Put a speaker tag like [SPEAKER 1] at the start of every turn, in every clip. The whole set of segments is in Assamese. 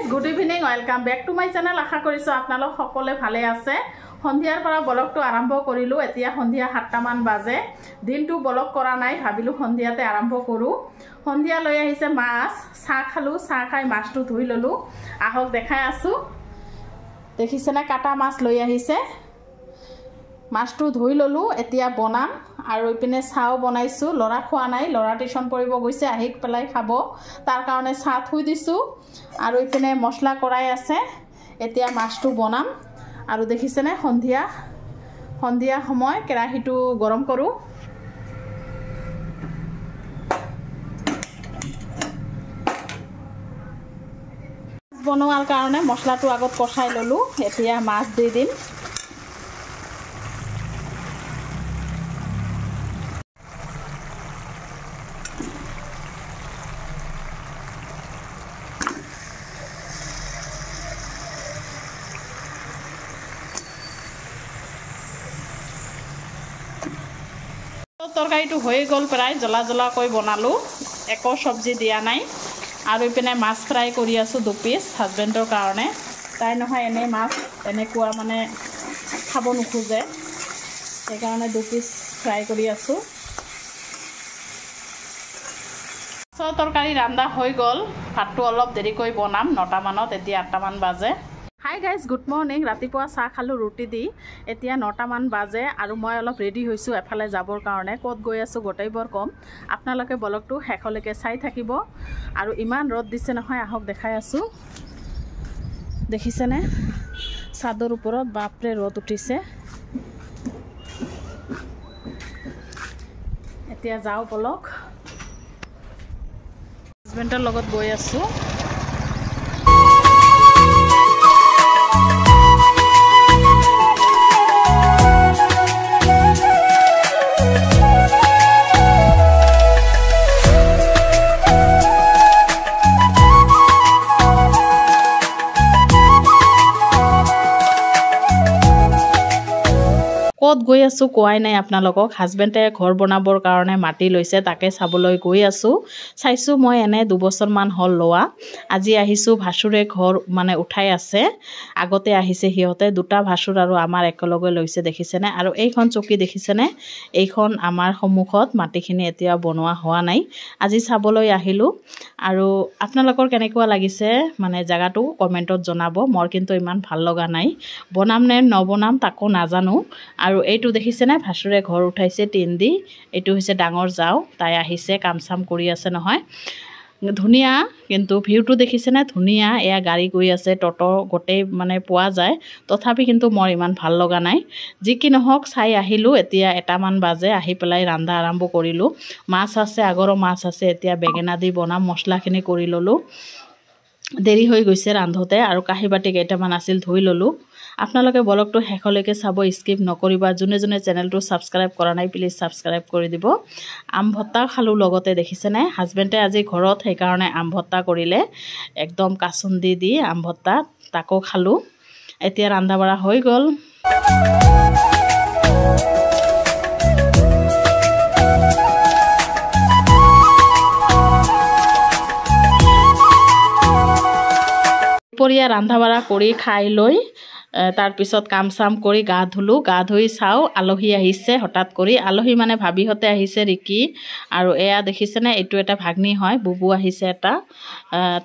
[SPEAKER 1] Good evening, welcome back to my channel. আশা কৰিছোঁ আপোনালোক সকলোৱে ভালে আছে। সন্ধিয়াৰ পৰা ব্লগটো আৰম্ভ কৰিলোঁ। এতিয়া সন্ধিয়া 7টামান বাজে। দিনটো ব্লগ কৰা নাই, ভাবিলোঁ সন্ধিয়াতে আৰম্ভ কৰোঁ। সন্ধিয়া লৈ আহিছে মাছ, চাহ খালোঁ, চাহ খাই মাছটো ধুই ল'লোঁ। আহক দেখাই আছোঁ। দেখিছেনে কাটা মাছ লৈ আহিছে। মাছটো ধুই ল'লোঁ, এতিয়া বনাম। আৰু ইপিনে চাহও বনাইছোঁ। ল'ৰা খোৱা নাই, ল'ৰা টিউশ্যন পঢ়িব গৈছে, আহি পেলাই খাব, তাৰ কাৰণে চাহ থৈ দিছোঁ। আৰু ইপিনে মছলা কৰাই আছে, এতিয়া মাছটো বনাম। আৰু দেখিছেনে সন্ধিয়া সন্ধিয়া সময় কেৰাহীটো গৰম কৰোঁ। মাছ বনোৱাৰ কাৰণে মছলাটো আগত কষাই ল'লোঁ, এতিয়া মাছ দি দিম। তৰকাৰীটো হৈ গ'ল প্ৰায়, জ্বলা জ্বলাকৈ বনালোঁ, একো চব্জি দিয়া নাই। আৰু ইপিনে মাছ ফ্ৰাই কৰি আছোঁ 2 পিচ হাজবেণ্ডৰ কাৰণে। তাই নহয় এনেই মাছ এনেকুৱা মানে খাব নোখোজে, সেইকাৰণে 2 পিচ ফ্ৰাই কৰি আছোঁ। মাছৰ তৰকাৰী ৰন্ধা হৈ গ'ল। ভাতটো অলপ দেৰিকৈ বনাম, 9টামানত, এতিয়া 8টামান বাজে। Hi guys, good morning. ৰাতিপুৱা চাহ খালোঁ ৰুটি দি। এতিয়া 9টামান বাজে আৰু মই অলপ ৰেডি হৈছোঁ এফালে যাবৰ কাৰণে। ক'ত গৈ আছোঁ গোটেইবোৰ ক'ম, আপোনালোকে ব্লগটো শেষলৈকে চাই থাকিব। আৰু ইমান ৰ'দ দিছে নহয়, আহক দেখাই আছোঁ। দেখিছেনে চাদৰ ওপৰত বাপৰে ৰ'দ উঠিছে। এতিয়া যাওঁ বলক, হাজবেণ্ডৰ লগত গৈ আছোঁ। ক'ত গৈ আছোঁ কোৱাই নাই আপোনালোকক। হাজবেণ্ডে ঘৰ বনাবৰ কাৰণে মাটি লৈছে, তাকে চাবলৈ গৈ আছোঁ। চাইছোঁ মই এনে 2 বছৰমান হ'ল লোৱা। আজি আহিছোঁ, ভাচুৰে ঘৰ মানে উঠাই আছে, আগতে আহিছে সিহঁতে। দুটা ভাচুৰ আৰু আমাৰ একেলগে লৈছে, দেখিছেনে? আৰু এইখন চকী দেখিছেনে? এইখন আমাৰ সন্মুখত মাটিখিনি এতিয়া বনোৱা হোৱা নাই। আজি চাবলৈ আহিলোঁ। আৰু আপোনালোকৰ কেনেকুৱা লাগিছে মানে জেগাটো কমেণ্টত জনাব। মোৰ কিন্তু ইমান ভাল লগা নাই। বনাম নে নবনাম তাকো নাজানো। আৰু এইটো দেখিছেনে? ভাচুৰে ঘৰ উঠাইছে টিন দি। এইটো হৈছে ডাঙৰ যাওঁ, তাই আহিছে, কাম চাম কৰি আছে নহয়। ধুনীয়া কিন্তু ভিউটো দেখিছেনে? ধুনীয়া। এয়া গাড়ী গৈ আছে, টটো গোটেই মানে পোৱা যায়। তথাপি কিন্তু মোৰ ইমান ভাল লগা নাই। যি কি নহওক, চাই আহিলোঁ। এতিয়া 1টামান বাজে, আহি পেলাই ৰন্ধা আৰম্ভ কৰিলোঁ। মাছ আছে, আগৰো মাছ আছে, এতিয়া বেঙেনা দি বনাম। মছলাখিনি কৰি ল'লোঁ, দেৰি হৈ গৈছে ৰান্ধোতে। আৰু কাঁহী বাতি কেইটামান আছিল, ধুই ল'লোঁ। আপোনালোকে ব্লগটো শেষলৈকে চাব, স্কিপ নকৰিব। যোনে যোনে চেনেলটো ছাবস্ক্ৰাইব কৰা নাই, প্লিজ ছাবস্ক্ৰাইব কৰি দিব। আম ভত্তা খালোঁ লগতে, দেখিছেনে? হাজবেণ্ডে আজি ঘৰত, সেইকাৰণে আম ভত্তা কৰিলে, একদম কাচুন দি দি আম ভত্তা, তাকো খালোঁ। এতিয়া ৰন্ধা বঢ়া হৈ গ'ল। দুপৰীয়া ৰন্ধা বঢ়া কৰি খাই লৈ তাৰপিছত কাম চাম কৰি গা ধুলোঁ। গা ধুই চাওঁ আলহী আহিছে হঠাৎ কৰি। আলহী মানে ভাবিহঁতে আহিছে, ৰিকি। আৰু এয়া দেখিছেনে? এইটো এটা ভাগ্নী হয়, বুবু আহিছে এটা,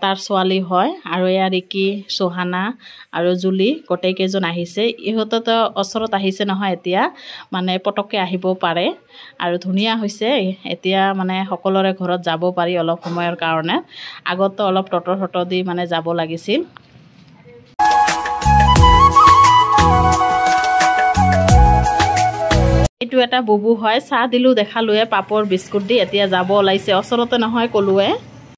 [SPEAKER 1] তাৰ ছোৱালী হয়। আৰু এয়া ৰিকি, চুহানা আৰু জুলি গোটেইকেইজন আহিছে। ইহঁতেতো ওচৰত আহিছে নহয়, এতিয়া মানে পটককৈ আহিব পাৰে। আৰু ধুনীয়া হৈছে এতিয়া, মানে সকলোৰে ঘৰত যাব পাৰি অলপ সময়ৰ কাৰণে। আগততো অলপ টটো চটো দি মানে যাব লাগিছিল। এইটো এটা বুবু হয়। চাহ দিলোঁ, দেখালোৱে, পাপৰ বিস্কুট দি। এতিয়া যাব ওলাইছে, ওচৰতে নহয় ক'লোৱে।